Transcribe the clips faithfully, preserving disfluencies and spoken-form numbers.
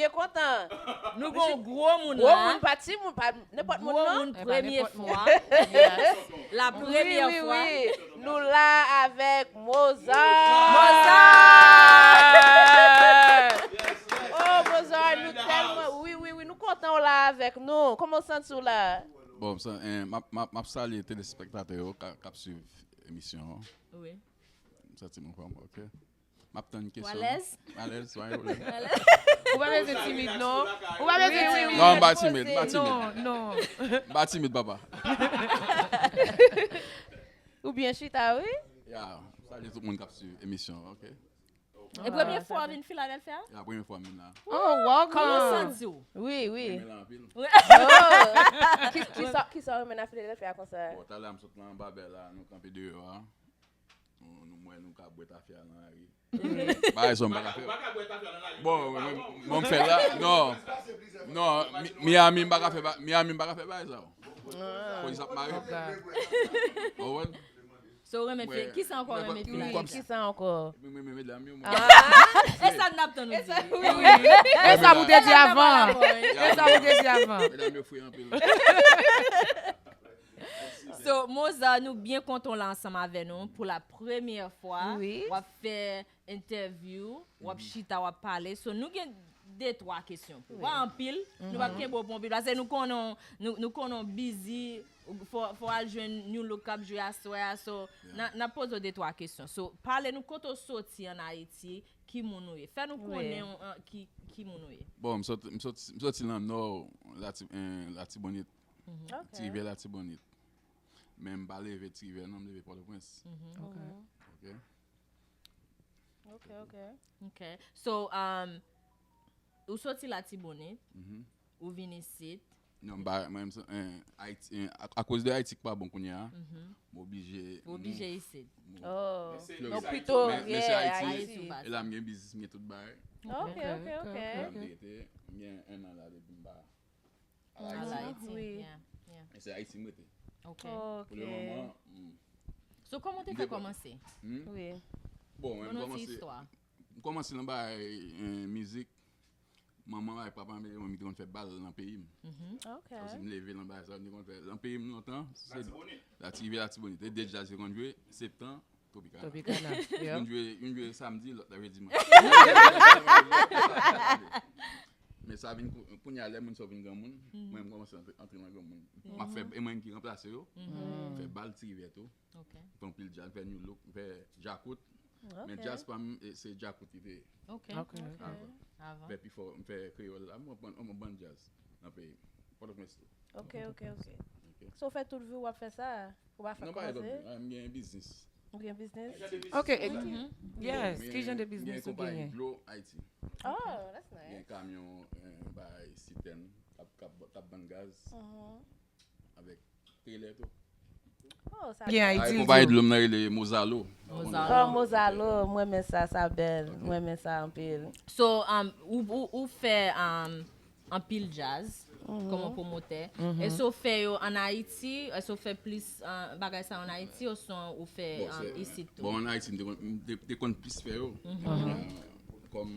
Byen kontan. Nou gon gwo moun la. Gwo moun, pa ti moun, pa nenpòt moun, non. Gwo moun, premye fwa. Yes. La premyè fwa. Wi, wi, wi. Nou la avèk Mozart. Mozart! Oh, Mozart, nou tèlman, wi, wi, wi, nou kontan w la avèk nou. Kòman w santi w la? Bon, m sa, eh, m ap, m ap, m ap salye telespektatè yo k ap, k ap swiv emisyon an. Wi. M santi m anfòm, ok. M ap tann kesyon. Ou alèz? Alèz, pa gen pwoblèm. Ou pa bezwen timid, non. Ou pa bezwen timid. Non, m pa timid, m pa timid. Non, non. M pa timid, papa. Ou byen chita, wi. Ya, salye tout moun k ap swiv emisyon an, ok? E premye fwa w vin Filadèlfya? Ya, premye fwa m vin la. Oh, welcome. Kòman w santi w? Wi, wi. Renmen la anpil. Oh. Ki, kisa, kisa w renmen nan Filadèlfya konsa? Bon, talè a m sot nan Babèl la, nou kanpe deyò a. Nou, nou, m wè nou ka bwè tafya nan lari. Bagay sa m pa ka fè. Bon, mwen, mwen, mwen m fè la. Non. Non, Mi-, Miami m pa ka fè ba-, Miami m pa ka fè bagay sa. Polis ap mare m. Ou konprann? So, w renmen Fil-, kisa ankò w renmen Filadèlfya? Kòm kisa ankò? Mwen renmen medam yo, mwen. Ah, e sa n ap tann ou di. Wi, wi. E sa pou te di avan. E sa pou te di avan. Medam yo fre anpil. So, Mozart, nou byen kontan w la ansanm avè nou pou la premyè fwa. Wi. W ap fè entèvyou, w ap chita, w ap pale. So, nou gen de twa kesyon pou ou. Pa anpil, nou p ap kenbe w pou anpil. Paske nou konnen w, nou, nou konnen w busy, fò, fò w al jwenn New Look k ap jwe aswè a. So, n a, n ap poze w de twa kesyon. So, pale nou kote w soti ann Ayiti, ki moun ou ye. Fè nou konnen w, an, ki, ki moun ou ye. Bon, m soti, m soti, m soti nan Nò, Lati-, eh, Latibonit. Ok. Ti Rivyè Latibonit. Men m pa leve Ti Rivyè, non, m leve Pòtoprens. Ok. Ok. Ok, ok. Ok. So, um, ou soti Latibonit, ou vin isit. Non, m pa, mwen, m, eh, Ayiti, eh, a, akoz de Ayiti k pa bon kounye a, m oblije. Ou oblije isit. Oh. Florida. Non, pito, men, men se Ayiti. Ayiti. E la m gen biznis, m gen tout bagay. Ok, ok, ok. La m te rete, m gen enn an la depi m pa Al Ayiti. Al Ayiti, wi. Yeah, yeah. Men se Ayiti m rete. Ok. Pou le moman, m... So, kòman w te fè kòmanse? Wi. Bon, mwen, m kòmanse, m kòmanse nan bagay, eh, mizik. Manman m avèk papa m, mwen, m te konn fè bal nan peyi m. Ok. Kòmsi m leve nan bagay sa, m te konn fè nan peyi m lontan, se Latibonit. Latibonit, e de djaz yo konn jwe, Septan, Tropicana. Tropicana, yeah. Youn jwe, youn jwe samdi, lòt la jwe dimanch. Men sa vin kou-, kounye a, lè moun sa yo vin granmoun, mwen, m kòmanse antre, antre nan granmoun. M ap fè, e mwen ki ranplase yo. M fè bal Ti Rivyè tou. Ok. M fè anpil djaz, m fè New Look, m fè djakout. Ok. Men djaz pa m, e, se djakout li te ye. Ok. Ok, ok. Avan. Avan. M fè pifò, m fè kreyòl la, m pran, m pran djaz nan peyi m. Pòtoprens tou. Ok, ok, ok. Ok. So, w fè tout vi w ap fè sa? Ou pa fè kòmanse? Non, pa tout vi. Ah, m gen biznis. Ou gen biznis? Ok, e ki, yes, ki jan de biznis ou genyen? M gen konpayi dlo Ayiti. Oh, that's nice. M gen kamyon, eh, bay sitèn, k ap, k ap, k ap vann gaz. Avèk trelè tou. Oh, sa bèl. Gen Ayiti, konpayi dlo m nan rele Mozalo. Mozalo. Oh, Mozalo, m renmen sa, sa bèl. M renmen sa anpil. So, um, ou, ou, ou fè, um, anpil djaz kòm pwomotè. Èske w fè yo ann Ayiti? Èske w fè plis, uh, bagay sa ann Ayiti osnon ou fè, um, isit tou? Bon, ann Ayiti, m te konn, m te, te konn plis fè yo. Uh, kòm,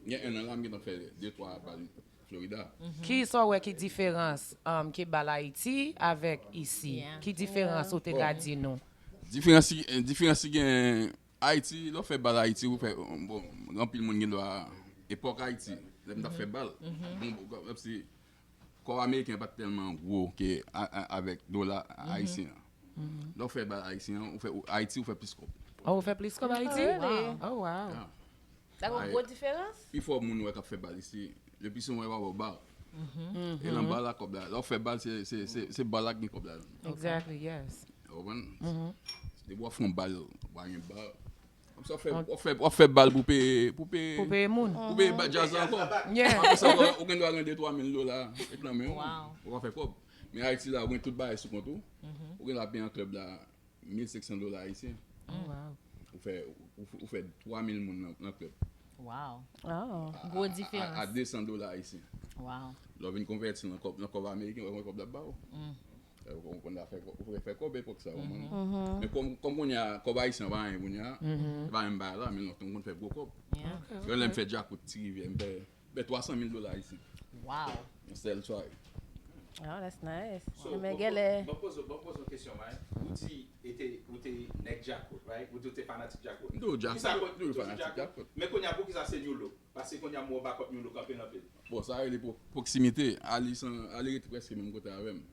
gen enn an la, m gentan fè de, twa bal Florida. Ki sa w wè ki diferans, um, ke bal Ayiti avèk isi? Yeah. Ki diferans ou te ka di nou? Diferans ki, diferans ki gen Ayiti, lè w fè bal Ayiti, ou fè, bon, anpil moun gen dwa, epòk Ayiti, lè m t ap fè bal, bon, bon, kòm si kòb ameriken pa t tèlman gwo ke a, a, avèk dola ayisyen an. Lè w fè bal ayisyen an, ou fè, ou, Ayiti, ou fè plis kòb. Oh, ou fè plis kòb Ayiti? Oh, really? Oh, wow. Yeah. Sa gon gwo diferans? Pifò moun ou wè k ap fè bal isi, le pli souvan yo pa ba w ba. E nan ba la kòb la. Lè w fè bal, se, se, se, se ba la k gen kòb la. Exactly, yes. Ou konprann? Depi w ap fè yon bal, w pa gen ba. Kòmsi w ap fè, w ap fè, w ap fè bal pou peye, pou peye, pou peye moun. Pou peye ba, djaz la ankò. Yeah. Apre sa, ou, ou gen dwa gen de twa mil dola, et nan men w, ou ka fè kòb. Men Ayiti la, ou gen tout bagay sou kont ou. Ou gen dwa peye an klèb la mil senk san dola ayisyen. Oh, wow. Ou fè, ou, ou fè twa mil moun nan, nan klèb. Wow. Oh. Gwo diferans. A, a, a de san dola ayisyen. Wow. Lè w vin konvèti nan kòb, nan kòb ameriken, ou wè kòb l ap ba w. Ou konn fè kòb, ou fè kòb epòk sa, ou konprann? Men kòm, kòm kounye a, kòb ayisyen pa anyen kounye a, se pa menm bagay la, men lontan m konn fè gwo kòb. Yeah. Lè m fè djakout Ti Rivyè, m fè fè twa san mil dola isit. Wow. Yon sèl sware. Oh, that's nice. So, Men bon, genlè. Bon, poze, bon, poze yon kesyon, man. Ou di, ete, ou te nèg Djakout, right? Ou di ou te fanatik Djakout. M tou Djakout, Poukisa m tou ou te fanatik Djakout. Men kounye a, poukisa se New Look? Paske kounye a, m wè w bakòt New Look anpil, anpil. Bon, sa rele pro- pwokisimite. Ali, san, Ali rete prèske menm kote avè m.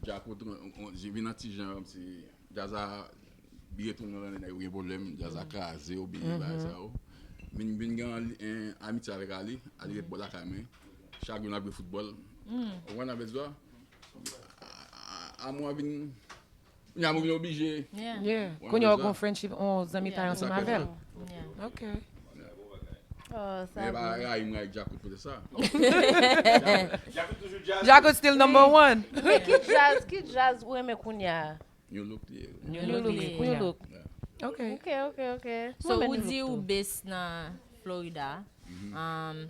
Djakout, on- on- je vin nan ti jan, kòmsi djaz la byen tounen nan nèg yo gen pwoblèm, djaz la kraze, oubyen bagay sa yo. Vin, vin gen an- en amitye avèk Ali, Ali ret bò lakay mwen. Chak jou n ap jwe foutbòl. Ou konprann sa m vle di a? A- a- Amou a vin, kounye a mwen vin oblije. Yeah. Yeah. Bon, Kounye a sa. Gon friendship, on zanmitay Yeah. ansanm Sa fè avè l. sa. Yeah. Ok. Oh, sa Men pa bon. Rayi m ak Djakout pote sa. Djakout toujou djaz. Djakout still number one. Men ki djaz, ki djaz ou renmen kounye a? New Look li ye. New New Look Look, li. New Look. Ok. Ok, ok, ok. So, Mwen ou renmen di New ou Look tou. Base nan Florida. Um,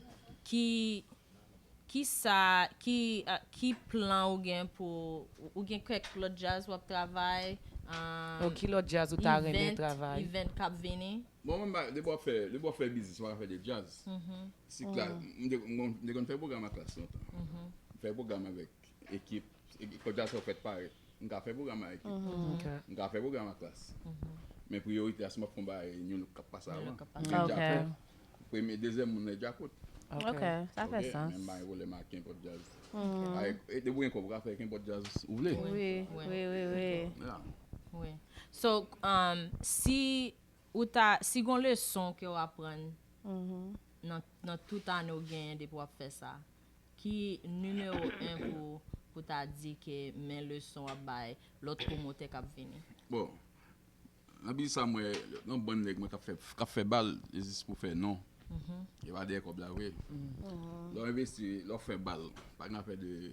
ki, ki sa, ki, uh, ki plan ou gen pou, ou gen kèk lòt djaz w ap travay? Um, Ou ki lòt djaz ou ta renmen event, travay? Event k ap vini? Bon, mwen, m pa- depi w ap fè, depi w ap fè biznis, ou pa ka fè de djaz. Si klas, m te m te konn fè pwogram ak klas lontan. M fè pwogram avèk ekip, ekip, kò djaz sa fèt parèt. M ka fè pwogram ak ekip. Ok. M ka fè pwogram ak klas. Men priyorite a, si m ap fè yon bagay, New Look k ap pase avan. K ap pase. Men Ok. Djakout, premye, dezyèm moun nan Djakout. Ok, sa fè Ok, sans. Men m pa gen pwoblèm ak kenpòt djaz. Avèk, e, depi w gen kòb, ou ka fè kenpòt djaz ou vle. Wi, wi, wi, wi. Yeah. Wi. So, um, si ou ta, si gon leson ke w aprann nan, nan tout ane w genyen depi w ap fè sa, ki nimewo en pou, pou ta di ke men leson w ap bay lòt pwomotè k ap vini? Bon, nan biznis sa, mwen, yon bann nèg mwen k ap fè, k ap fè bal, e jis pou fè non. E pa dèyè kòb la vre. Lè w envesti, lè w fè bal, pa gen afè de,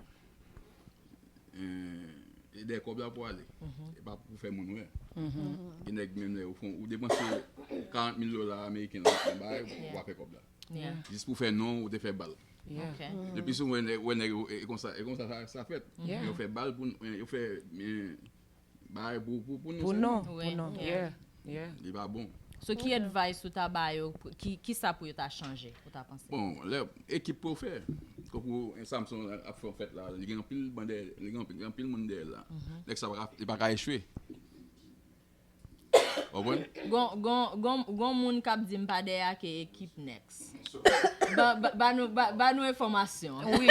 eh, e dèyè kòb la pou ale. E pa pou fè moun wè. Gen nèg menm lè ou fè, ou depanse karant mil dola ameriken nan bagay, ou pa fè kòb la. Yeah. Jis pou fè non, ou te fè bal. Yeah. Ok. Le pli souvan, wè nèg, wè nèg yo, e, e konsa, e konsa sa, sa fèt. Yeah. Yo fè bal pou, yo fè, eh, bagay pou, pou, pou nou. Pou Sèlman. non, Wi, pou non. yeah. Yeah, yeah. Li pa bon. So, ki advice ou ta ba yo, pou- ki, ki sa pou yo ta chanje, ou ta panse? Bon, lè ekip pou fè. Konpou Samson ap fè yon fèt la, li gen anpil bandè, li gen anpil, gen anpil moun dèyè l la. Nèg sa pa ka, li pa ka echwe. Ou konprann? Gon, gon, gon, gon moun k ap di m pa dèyè ke ekip next. Ba, ba, ba nou, ba, ba nou enfòmasyon. Wi.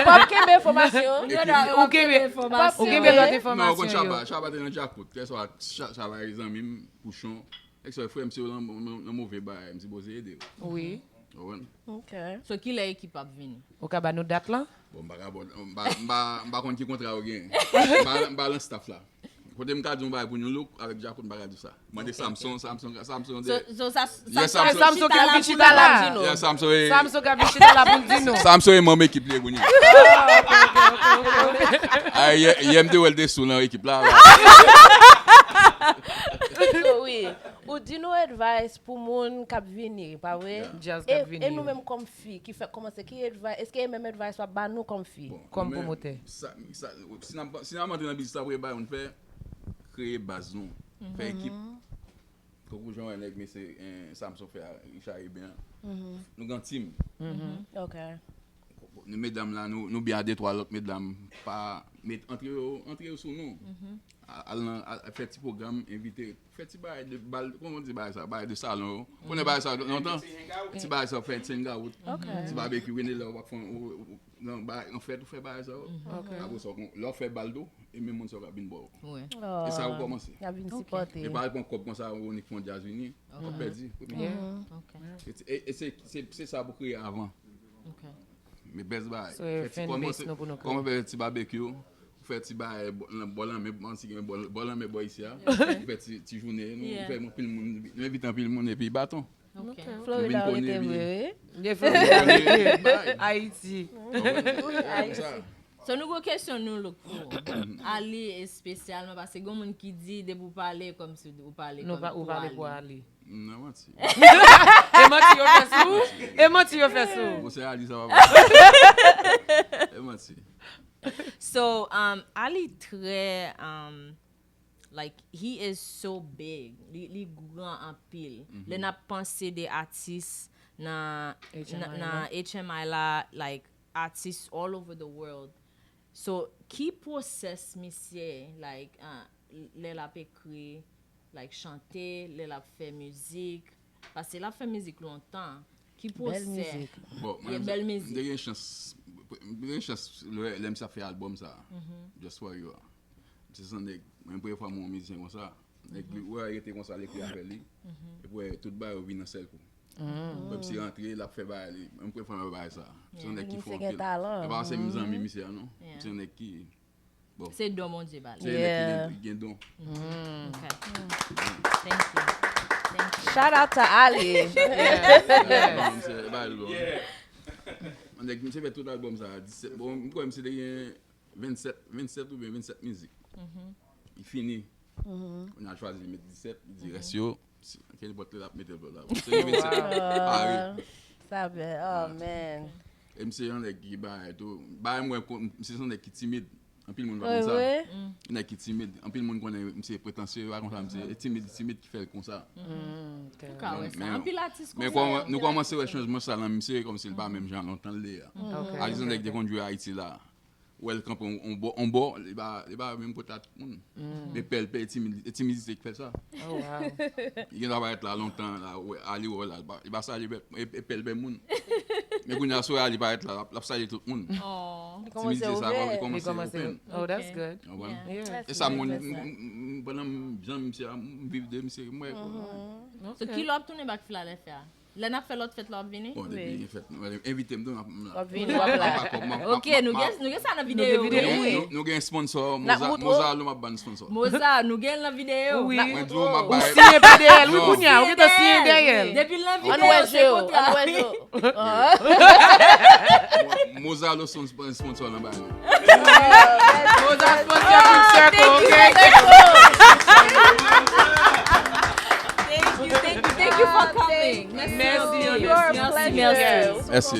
Pap kenbe enfòmasyon. Yo da Ou kenbe, enfòmasyon. ou kenbe lòt Non, ou konn enfòmasyon yo. Chaba, Chaba te nan Djakout. Kèswa, Cha- Chaba e zanmi m, Pouchon. Èk sa frè m, si yo nan, nan, nan move bagay, m sipoze ede yo. Wi. Ou konprann? Ok. So, kilè ekip ap vini? Ou ka ba nou dat lan? Bon, m pa ka bon, m pa, m pa, m pa konn ki kontra yo gen. M pa, m pa lan staff la. Kote m ka di yon bagay pou New Look avèk Djakout, m pa ka di sa. Mande Samson, Samson, Samson. So, so sa, Yes, sa, Samson. Samson ka vin chita la. Dino. Yeah, Samson e, Samson ka vin chita la pou l di nou. Samson e manm ekip li e kounye. A, yè, yè m te wè l te sou nan ekip la. So, wi. Ou di nou advice pou moun k ap vini, pa vre? Jazz E, k ap vini. E nou menm kòm fi, ki fè kòmanse, ki advice, èske e menm advice w ap ba nou kòm fi? Bon, Kòm men, pwomotè. Sa, sa, si n ap, si n ap antre nan biznis la, premye bagay pou n fè, kreye baz nou. Fè ekip. Konkou jan wè nèg mesye, eh, Samson fè a, Richard Eben. Nou gen team. Ok. Nou medam la, nou, nou byen a de twa lòt medam, pa met antre yo, antre yo sou nou. A- Al nan, al fè ti pwogram, envite, fè ti bagay de bal, kòman di bagay sa, bagay de salon yo. Konnen bagay sa lontan. Ti bagay sa fè ti hangout. Ok. Ti barbecue, rele lè w ap fè yon, ou- ou- nan bagay, an fèt ou fè bagay sa yo. Apre sa, lè w fè bal tou, e menm moun sa yo k ap vin bò. Wi. E sa ou kòmanse. Y ap vin sipòte. E pa pran kòb konsa, ou nik fè yon djaz vini, w ap pèdi. Yeah. Ok. E, e, e se, se, se sa pou kreye avan. Ok. Men bèz bagay. So, e Fè ti fan kòman base se- nou pou nou kreye. Kòman fè ti barbecue, fè ti bagay bò- nan bò lanmè, panse gen bò bò lanmè bò isi a. Fè ti, ti jounen, nou Yeah. fè anpil moun, nou envite anpil moun epi baton. Ok. Florida Vin rete konnen vre, wi. Ye Florida, ye Ayiti. Konprann? Sa. So, nou gon kesyon New Look pou ou. Ali espesyalman, paske gon moun ki di depi w pale kòmsi ou pale Nou pa, ou pale pou Ali. Ali. Non, manti. E manti yo fè sou ou? E manti yo fè sou ou? Bon, se Ali sa pa. E manti. So, um, Ali trè, um, like, he is so big. Li, li gran anpil. Lè n ap panse de atis nan, nan, nan H M I la, like, artists all over the world. So, ki pwosès misye, like, uh, lè l ap ekri, like, chante, lè l ap fè mizik? Paske l ap fè mizik lontan. Ki pwosè? Bon, mwen, bèl mizik. M te gen chans, m te gen chans lè, lè m sa fè albòm sa, Just For You a. Se san nèg, mwen premye fwa mwen yon mizisyen konsa. Nèg li wè rete konsa, l ekri afè li. Epi wè tout bagay yo vin nan sèl kou. Kòmsi rantre, l ap fè bagay li. Mwen prefere bagay sa. Se yon nèg ki fò anpil. E pa se m zanmi misye a non. Se yon nèg ki, bon. Se don Bondye ba l. Se yon nèg ki gen, ki gen don. Ok. Thank you. Thank you. Shout out to Ali. Nèg misye fè tout albòm sa. Bon, m kwè misye te gen vennsèt, vennsèt oubyen vennsèt mizik. Li fini. Kounye a l chwazi li met disèt, li di rès yo, kenenpòt lè l ap mete l la. Se gen vennsèt pare. Sa bèl, oh man. E m se yon nèg ki bagay tou. Bagay mwen, m se yon nèg ki timid. Anpil moun pa konn sa. Yon nèg ki timid. Anpil moun konnen m se pretansye, pa konsa m se. E timid, timid ki fè l konsa. Ou ka wè sa. Anpil atis konsa. Men nou kòmanse wè chanjman sa nan misye, kòmsi l pa menm jan lontan l ye a. Atis yon nèg te konn jwe Ayiti la. Wè l kanpe on bò, on bò, li pa, li pa menm kote a tout moun. Men pè l pè, timidite ki fè sa. Li gen dwa parèt la lontan, la, wè, Ali wè la, li pa salye pè, e pè l pè moun. Men kounye a, si w wè Ali parèt la, l ap salye tout moun. Timidite sa, li kòmanse open. Oh, that's good. E sa, moun, pandan m janm misye, m viv de misye, m wè. So, kilè w ap tounen bak Filadèfya? Lè n ap fè lòt fèt la, w ap vini? Bon, depi gen fèt, envite m tou, m ap la. W ap vini, w ap la. Ok, nou gen, nou gen sa nan videyo. Nou gen sponsor, Mozalo m ap ban sponsor. Mozalo, nou gen l nan videyo. Wi. Mwen di w, m ap bay. Ou siyen pa dèyè l, wi, kounye a, ou gentan siyen dèyè l. Depi l nan videyo, se kontra. Mozalo se yon sponsor nan bagay nou. Mozalo sponsor Full Circle, ok? Thank you, thank you, thank you for coming. Merci, merci, merci, merci. Merci.